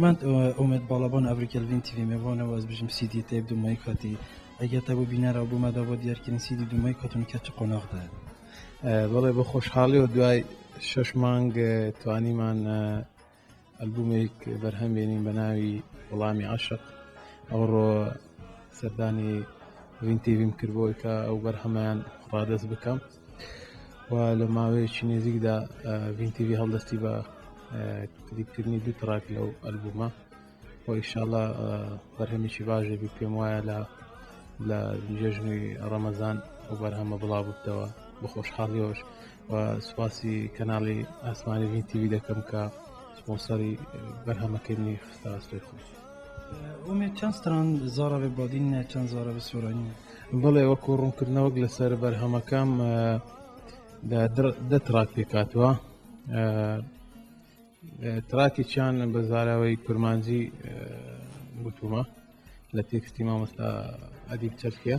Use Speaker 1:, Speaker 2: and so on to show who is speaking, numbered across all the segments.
Speaker 1: هونەرمەند ئومێد باڵابان ئەڤریکەل ڤین تیڤی مێوانە و ئەز بژم سیدی تێب دومای کاتی ئەگەر تە بۆ بینەرا بۆ مەدا بۆ دیارکردن سیدی دومای کاتون کە چ قۆناغ دایە؟
Speaker 2: بەڵێ بە خۆشحاڵیەوە دوای شەش مانگ توانیمان ئەلبومێک بەرهەم بێنین بە ناوی وەڵامی عەشق. ئەوڕۆ سەردانی ڤین تیڤیم کرد بۆی کە ئەو بەرهەمەیان ڕادەست بکەم و لە ماوەیەکی نێزیکدا ڤین تیڤی هەڵدەستی بە کلیپکردنی دوو تراک لەو ئەلبومە و ئیشاڵا بەرهەمێکی باشێ بی. پێم وایە لە جێژنی ڕەمەزان ئەو بەرهەمە بڵاو ببتەوە بە خۆشحاڵیەوەش و سوپاسی کەناڵی ئاسمانی ڤین تیڤی دەکەم کە سپۆنسەری بەرهەمەکەی منی خستە ئەستۆی خۆی.
Speaker 1: ئومێد چەند ستران زاراوێ بادینە چەند زاراوێ سۆرانیە؟
Speaker 2: بەڵێ وەکو ڕوونکردنەوەک لەسەر بەرهەمەکەم دە تراک پێکاتوە. تراکێکیان بە زاراوەی کورمانجی گوتومە لە تێکستی مامۆستا ئەدیب چەرکیە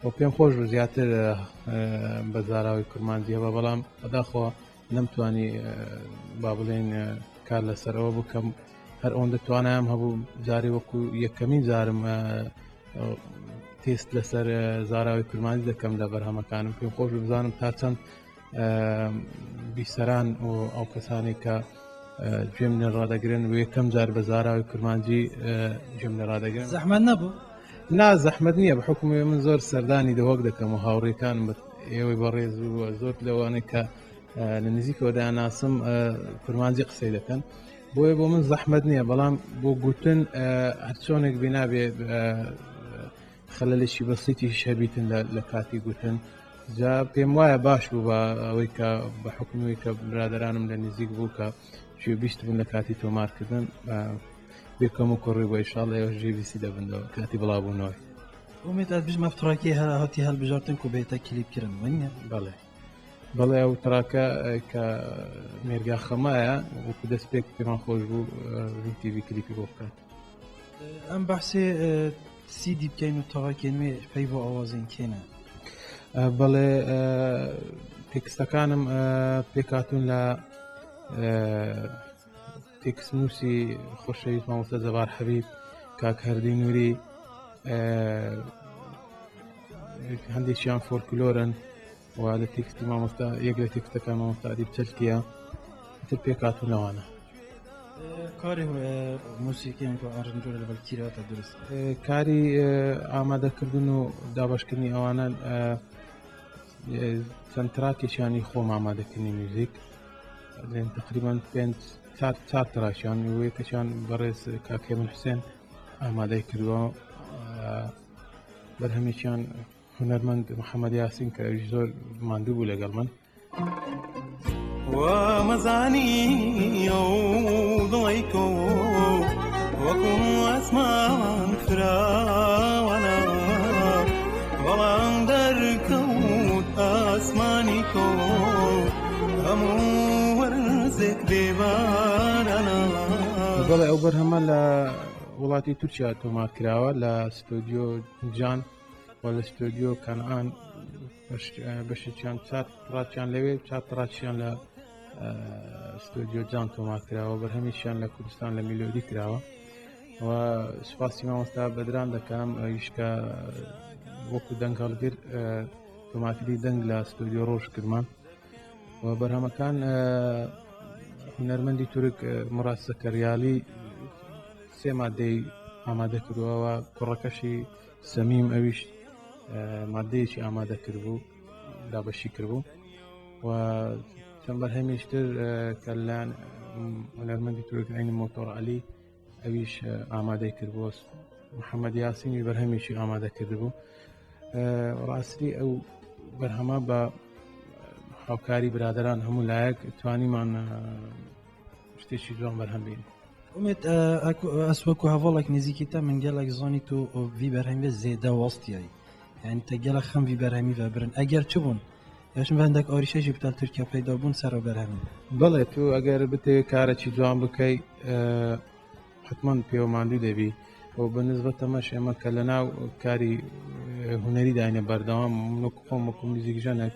Speaker 2: و پێم خۆش بوو زیاتر بە زاراوەی کورمانجی هەبە، بەڵام بەداخەوە نەمتوانی با بڵێن کار لەسەرەوە بکەم. هەر ئەوەندە توانایان هەبوو جارێ وەکو یەکەمین جارم تێست لەسەر زاراوی کورمانجی دەکەم لە بەرهەمەکانم. پێم خۆش بزانم تا چەند بیسەران و ئەو کەسانێک کە گوێم لێ ڕادەگرن و یەکەم جار بە زاراوی کورمانجی گوێم لێ ڕادەگرن.
Speaker 1: زەحمەت نەبوو؟
Speaker 2: نا زەحمەت نییە، بە حکومی من زۆر سەردانی دهۆک دەکەم و هاوڕێکانم بە ئێوەی بەڕێز و زۆر لەوانەی کە لە نزیکەوە داناسم کورمانجی قسەی دەکەن، بۆیە بۆ من زەحمەت نییە. بەڵام بۆ گوتن هەرچۆنێک بینابێ خەلەلێکی بەسیتیش هەبیتن لە کاتی گوتن. جا پێم وایە باش بوو بە ئەوەی کە بە حکومەوەی کە برادرانم لە نزیک بوو کە گوێبیست بوون لە کاتی تۆمارکردن بێکەم و کوڕی بۆ ئیشاڵ ئێوە ژێویستی دەبندەوە کاتی بڵاوبوونەوەی.
Speaker 1: ئومێد ئەز بژم ئەف تراکێ هەر هاتی هەڵبژارتن کو بێتە کلیپ کردن وەنیە؟
Speaker 2: بەڵێ بەڵێ ئەو تراکە کە مێرگا خەمایە وەکو دەست پێک پێمان خۆش بوو ڤین تیڤی کلیپی بۆ بکات.
Speaker 1: ئەم بەحسێ سیدی بکەین و تراکێن وێ پەیڤ و ئاوازین کێنە؟
Speaker 2: بەڵێ تێکستەکانم پێکاتون لە تێکست نووسی خۆشەویست مامۆستا جەبار حەبیب، کاک هەردی نووری، هەندێکیان فۆلکلۆرن و لە تێکستی مامۆستا یەک لە تێکستەکان مامۆستا ئەدیب چەلکیە، تر پێکاتون لەوانە.
Speaker 1: کاری موسیقیان کە ئارنجۆر لەگەڵ کیراتە دروست؟
Speaker 2: کاری ئامادەکردن و دابەشکردنی ئەوانە چەند تراکێکیانی خۆم ئامادەکردنی میوزیک تقریبا پێنج چار تراکیان و یەکەکیان بەڕێز کاک هێمن حوسێن ئامادەی کردووە. بەرهەمێکیان هونەرمەند محەممەد یاسین کە ئەویش زۆر ماندوو بوو لەگەڵ من.
Speaker 3: وامەزانی ئەو دڵی تۆ وەکو ئاسمان فراوانە، بەڵام دەرکەوت ئاسمانی تۆ هەموو وەرزێک بێبارانە.
Speaker 2: بەڵێ ئەو بەرهەمە لە وڵاتی تورکیا تۆمار کراوە لە ستۆدیۆ جان و لە ستۆدیۆ کەنعان، بەشێکیان چات ڕاچیان لەوێ چات ڕاچیان لە ستۆدیۆ جان تۆمار کراوە، بەرهەمیشیان لە کوردستان لە میلۆدی کراوە و سوپاسی مامۆستا بەدران دەکەم ئەویش کە وەکو دەنگ هەڵگر تۆمارکردنی دەنگ لە ستۆدیۆ ڕۆژ کردمان و بەرهەمەکان هونەرمەندی تورک مڕاد سەکەریالی سێ مادەی ئامادە کردووە، کوڕەکەشی سەمیم ئەویش مادەیەکی ئامادە کردبوو دابەشی کردبوو و چەند بەرهەمیشتر کە لەلایەن هونەرمەندی تورک عینی مۆتۆر عەلی ئەویش ئامادەی کردبوو، محەممەد یاسینی بەرهەمیشی ئامادە کردبوو. ڕاستی ئەو بەرهەمە بە هاوکاری برادران هەموو لایەک توانیمان شتێکی جوان بەرهەم بین.
Speaker 1: ئومێد ئەس وەکو هەڤاڵێک نزیکی تا من گەلێک زانی تو ڤی بەرهەمی زێدە وەستیایی، یعنی تە گەلە خەم ڤی بەرهەمی ڤە برن ئەگەر چ بوون یاشم هەندێک ئاریشەژی بتال تورکیا پەیدا بوون سەر بەرهەمی.
Speaker 2: بەڵێ تو ئەگەر بتەوێت کارێکی جوان بکەی حتمما پێوە ماندوو دەبی و بە نسبەتەمەش ئێمە کە لە ناو کاری هونەری داینە بەردەوام وەکو خۆم وەکو میوزیکژەنێک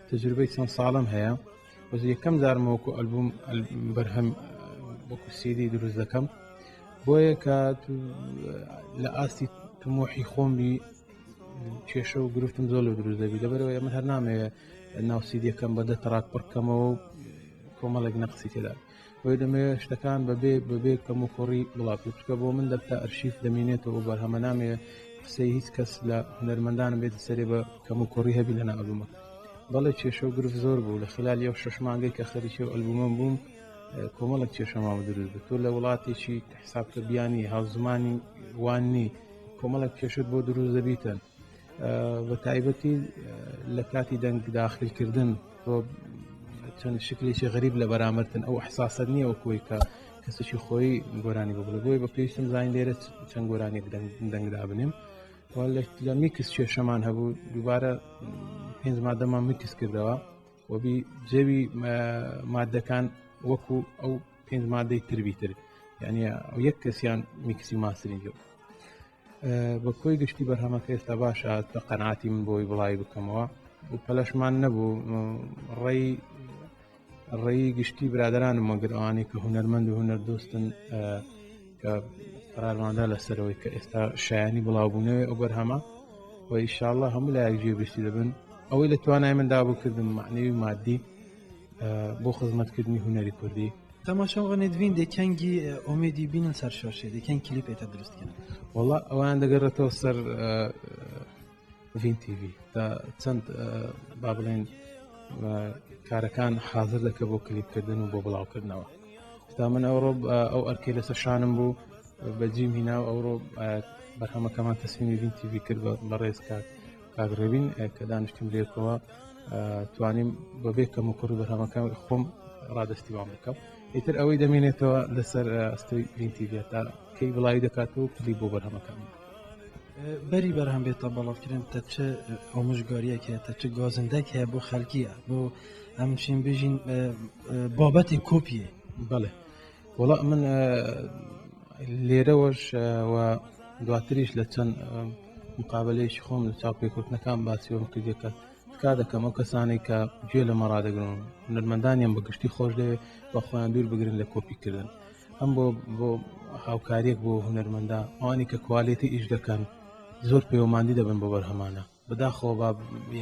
Speaker 2: تەجروبەی چەند ساڵم هەیە، بەس یەکەم جارم وەکو ئەلبوم بەرهەم وەکو سیدی دروست دەکەم. بۆیە کە لە ئاستی تمۆحی خۆم بی کێشە و گرفتم زۆر لە دروست دەبی، لەبەرەوەی من هەر نامەوێ ناو سیدیەکەم بە 10 track پڕکەمەوە و کۆمەڵێک نەقسی تێدا. بۆیە دەمەوێت شتەکان بەبێ کەم و کوڕی بڵاو بکەم، چونکە بۆ من دەبتە ئەرشیف دەمینێتەوە و بەرهەمە نامەوێت قسەی هیچ کەس لە هونەرمەندانم بێتە سەرێ بە کەم و کوڕی هەبی لەناو ئەلبومەکە. بەڵێ کێشە و گرفت زۆر بوو لە خلالی ئەو 6 مانگەی کە خەریکی ئەو ئەلبومەم بووم، کۆمەڵێک کێشەمان دروست بوو. تۆ لە وڵاتێکی حساب کە بیانی هاوزمانی وان نی، کۆمەڵێک کێشت بۆ دروست دەبیتن، بە تایبەتی لە کاتی دەنگ داخلکردن تۆ چەند شکلێکی غەریب لە بەرامبەرتن، ئەو ئەحساسەت نییە وەکوی کە کەسێکی خۆی گۆرانی بۆ بڵێ. بۆیە بە پێویستم زانین لێرە چەند گۆرانیەک دەنگ دابنێم. لە mix کێشەمان هەبوو، دووبارە 5 مادەمان mix کردەوە وەبی جێوی مادەکان وەکو ئەو 5 مادەی تربیتر، یعنی ئەو یەک کەسیان mix ی mastering. بە کۆی گشتی بەرهەمەکە ئێستا باشە، بە قەناعەتی من بۆی بڵاوی بکەمەوە و پەلەشمان نەبوو. ڕێی گشتی برادرانم وەگر ئەوانەی کە هونەرمەند و هونەردۆستن کە قرارماندا لەسەرەوەی کە ئێستا شایانی بڵاوبوونەوەی ئەو بەرهەمە و ئیشاءاللە هەموو لایەک گوێبیستی دەبن. ئەوەی لە توانای مندا بوو کردم معنەوی مادی بۆ خزمەتکردنی هونەری کوردی.
Speaker 1: تەماشاوانێ دوین دەکەنگی ئومێدی بینن سەر شاشێ دەکەن کلیپ ئێتە دروست کەن.
Speaker 2: وەڵا ئەوان دەگەڕێتەوە سەر ڤین تیڤی تا چەند با بڵێن کارەکان حاضر دەکە بۆ کلیپکردن و بۆ بڵاوکردنەوە. تا من ئەوڕۆ ئەو ئەرکەی لەسەر شانم بوو بەجیم هینا و ئەوڕۆ بەرهەمەکەمان تەسلیمی ڤین تیڤی کرد بە ڕێز کاک ڕێبین کە دانیشتیم لێکەوە توانیم بەبێ کەم و کوڕی بەرهەمەکە خۆم ڕادستی وام بکەم. ئیتر ئەوەی دەمێنێتەوە لەسەر ئەستۆی ڤین تیڤ تا کەی بڵاوی دەکات و کلیپ بۆ بەرهەمەکان.
Speaker 1: بەری بەرهەم بێتە بەڵاوکردن تە چ ئامۆژگاریەک هەیە، تە چ گازندێک هەیە بۆ خەڵکیە بۆ ئەم شین بژین بابەتی کۆپیە؟
Speaker 2: بەڵێ وەڵا من لێرەوەش و دواتریش لە چەند مقابلەیەکی خۆم لە چاوپێکەوتنەکان باسی وەم کردیە کە تکا دەکەم ئەو کەسانەی کە گوێ لە مەڕا دەگرن هونەرمەندانیان بە گشتی خۆش دەوێت بە خۆیان دوور بگرن لە کۆپیکردن، ئەم بۆ هاوکاریەک بۆ هونەرمەندا ئەوانی کە quality ئیش دەکەن زۆر پێوەماندی دەبن بۆ بەرهەمانە. بەداخەوە با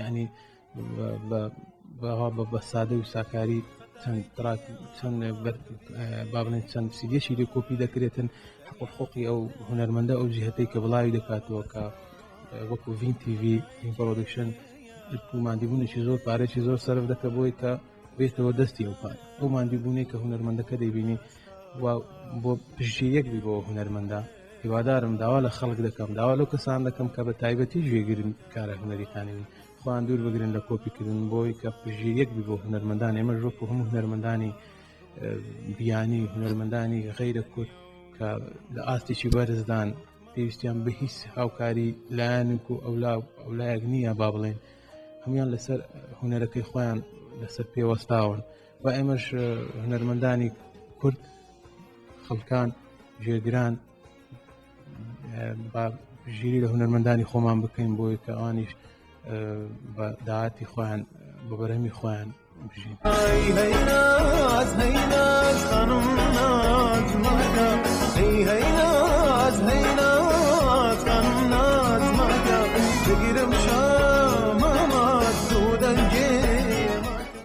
Speaker 2: ینی بە سادە و ساکاری چەند track چەند با بڵێن چەند سیدیەکی لێ کۆپی دەکرێتن، حەق و حقوقی ئەو هونەرمەندە ئەو جهتەی کە بڵاوی دەکاتەوە کە وەکو ڤین تیڤی ڤین production ماندیبوونێکی زۆر پارێکی زۆر سەرف دەکە بۆی کە بێتەوە دەستی ئەو پارە، ئەو ماندیبوونەی کە هونەرمەندەکە دەیبینی و بۆ پشتگیریەک بی بۆ هونەرمەندە. هیوادارم داوا لە خەڵک دەکەم، داوا لەو کەسان دەکەم کە بە تایبەتی گوێگرن کارە هونەریەکانی من، خۆیان دوور بگرن لە کۆپیکردن بۆی کە پشتگیریەک بی بۆ هونەرمەندان. ئێمە وەکو هەموو هونەرمەندانی بیانی، هونەرمەندانی غەیرە کورد کە لە ئاستێکی بەرزدان، پێویستیان بە هیچ هاوکاری لایەنێک و ئەولایەک نییە، با بڵێن هەمویان لەسەر هونەرەکەی خۆیان لەسەر پێوەستاون. و ئێمەش هونەرمەندانی کورد، خەڵکان، گوێگران با ژیری لە هونەرمەندانی خۆمان بکەین بۆی کە ئەوانیش بە داهاتی خۆیان بە بەرهەمی خۆیان بژین.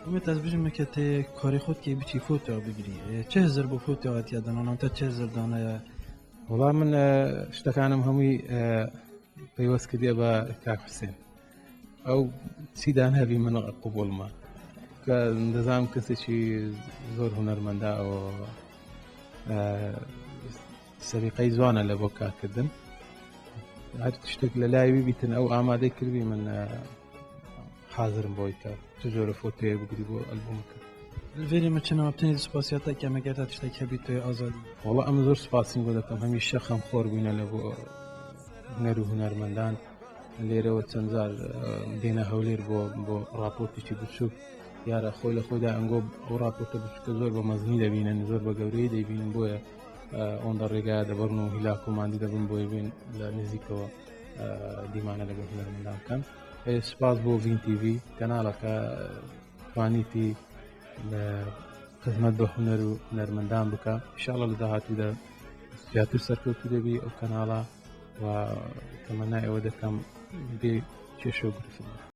Speaker 1: ئومێد ئەس بژم کە تێ کاری خۆت کێ بچی فۆتۆ بگری، چه هزر بۆ فۆتۆ هاتیە دانان تا چه هزر دانایە؟
Speaker 2: وەڵا من شتەکانم هەمووی پەیوەست کردیە بە کاک حوسێن، ئەو چیدان هەبی من قبوڵمە کە دەزانم کەسێکی زۆر هونەرمەندە، ئەو سەلیقەی جوانە لە بۆ کارکردن، هەر شتێک لە لایوی بیتن ئەو ئامادەی کردی من حاضرم بۆی کە چ جۆرە فۆتۆیەک بگری بۆ ئەلبومەکە.
Speaker 1: لێرە من چنەوە بتەنی سپاسیاتە کە مەگەر تا شتێک هەبیت تۆی ئازادی.
Speaker 2: وەڵا ئەمە زۆر سپاسیم بۆ دەکەم، هەمیشە خەمخۆر بووینە لە بۆ هونەر و هونەرمەندان. لێرەوە چەند جار دێنە هەولێر بۆ راپۆرتێکی بچووک، دیارە خۆی لە خۆیدا ئەنگۆ ئەو راپۆرتە بچووکە زۆر بە مەزنی دەبینن، زۆر بە گەورەی دەیبینن، بۆیە ئەوەندە ڕێگا دەبڕن و هیلاک و ماندی دەبن بۆی بێن لە نزیکەوە دیمانە لەگەڵ هونەرمەندان بکەن. سپاس بۆ ڤین تیڤی کەناڵەکە توانیتی خزمەت بە هونەر و هونەرمەندان بکە، ئینشاءاللە لە داهاتوودا زیاتر سەرکەوتو دەبی ئەو کەناڵە و تەمەنای ئەوە دەکەم بێ کێشە و گرفت.